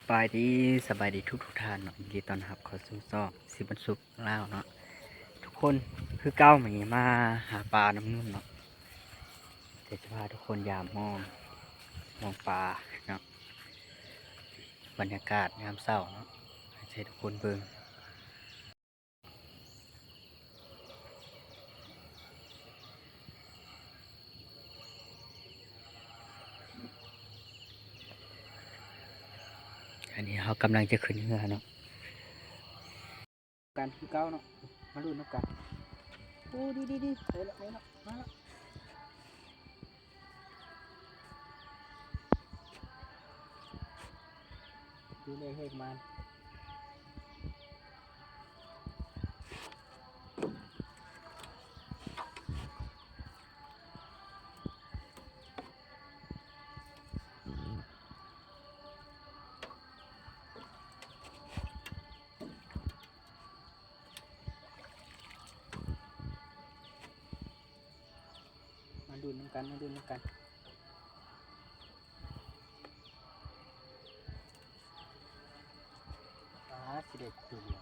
ສະບາຍດີ ສະບາຍດີທຸກໆທ່ານເນາະ ຍິນດີຕ້ອນຮັບເຂົ້າສູ່ຊ່ອງສິບວັນສຸກລາວເນາະ ທຸກຄົນ. ຄືເກົ່າ ມື້ນີ້ມາຫາປານຳນຸ່ນເນາະ ດຽວຈະພາທຸກຄົນຢາມມອງ ມອງປາເນາະ ບັນຍາກາດຍາມເຊົ້າເນາະ ໃຫ້ທຸກຄົນເບິ່ງ. ອັນນີ້ເຮົາກຳລັງຈະຂຶ້ນເຮືອເນາະ ກັນຄືເກົ່າເນາະ ມາລຸ້ນນຳກັນ. ໂອ້ ດີໆໆ ໄປລະ ໄປລະ ມາລະ. ຢູ່ໃນເຮີກມານ ມາລຸ້ນນຳກັນ ມາລຸ້ນນຳກັນ. ປາດ ຊິໄດ້ຕົວດຽວ.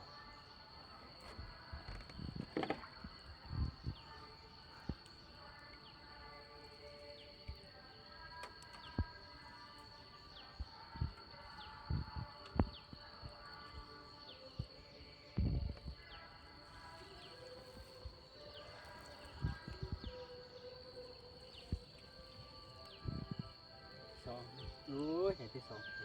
ສອງ ໂອ້ຍ ໃຫ້ໄປສອງໂຕ.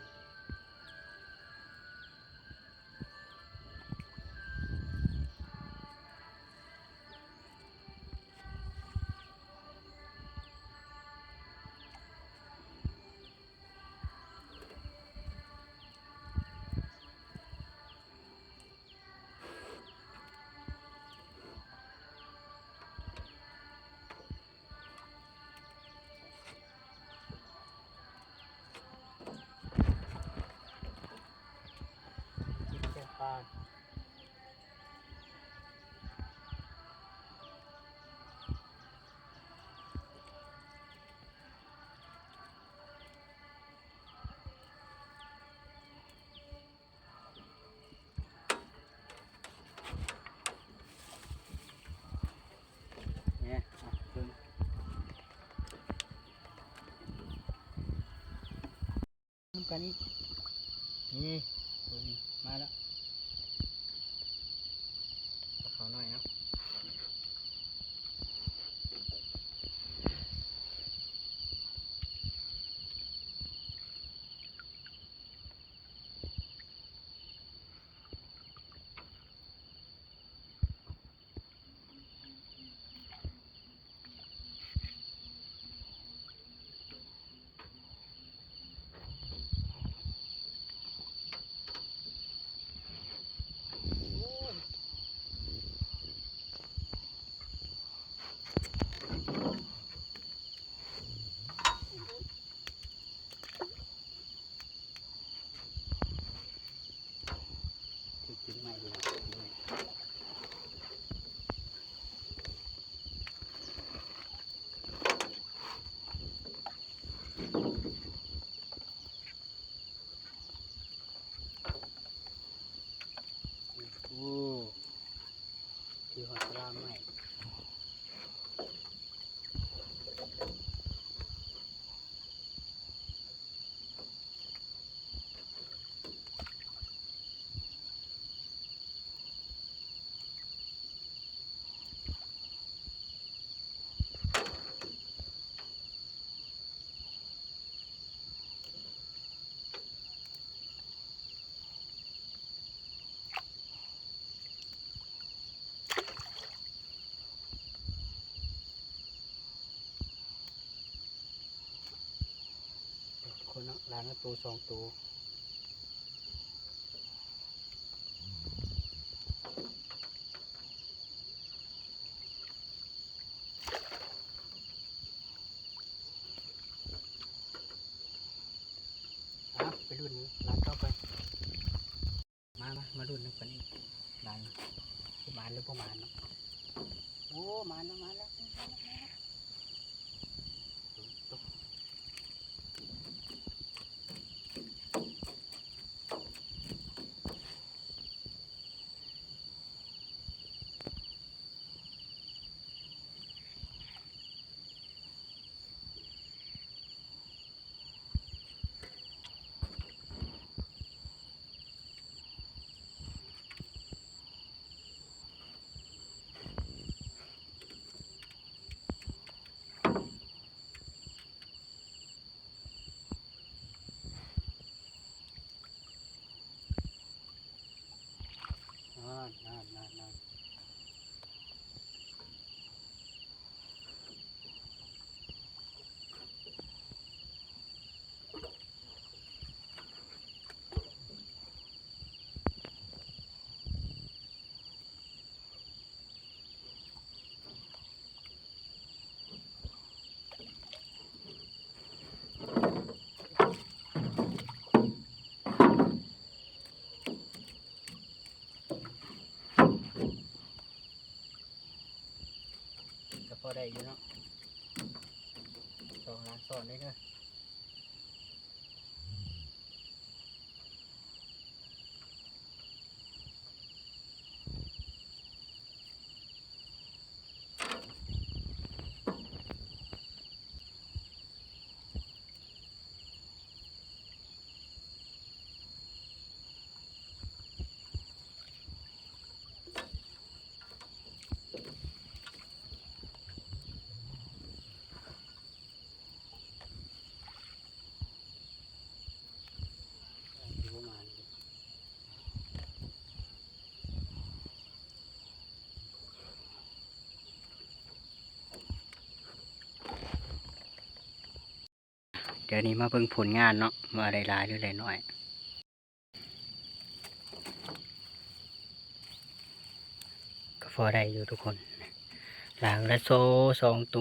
ນຳກັນອີກ ນີ້ ໂຕນີ້ມາແລ້ວ ປາຂາວນ້ອຍເນາະ. ໂອ້ ຖືຮອດສະລາມໃໝ່. ຄົນລະ ລາງໂຕສອງໂຕ. ເອົາ ໄປລຸ້ນລາງຕໍ່ໄປ. ມາ ມາ ມາລຸ້ນນຳກັນອີກ ລາງ ຊິໝານຫຼືບໍ່ໝານເນາະ. ໂອ້ ໝານແລ້ວ ໝານແລ້ວ ມາແລ້ວ ມາແລ້ວ. ຕົກ ຕົກ. ນັ້ນໆໆ ກໍພໍໄດ້ຢູ່ເນາະ ສອງລ້ານຊ້ອນເດ້ເດີ. ດຽວນີ້ມາເບິ່ງຜົນງານເນາະ ວ່າໄດ້ຫຼາຍຫຼືໄດ້ໜ້ອຍ. ກໍພໍໄດ້ຢູ່ທຸກຄົນ ລ້າງລະໂຊສອງໂຕ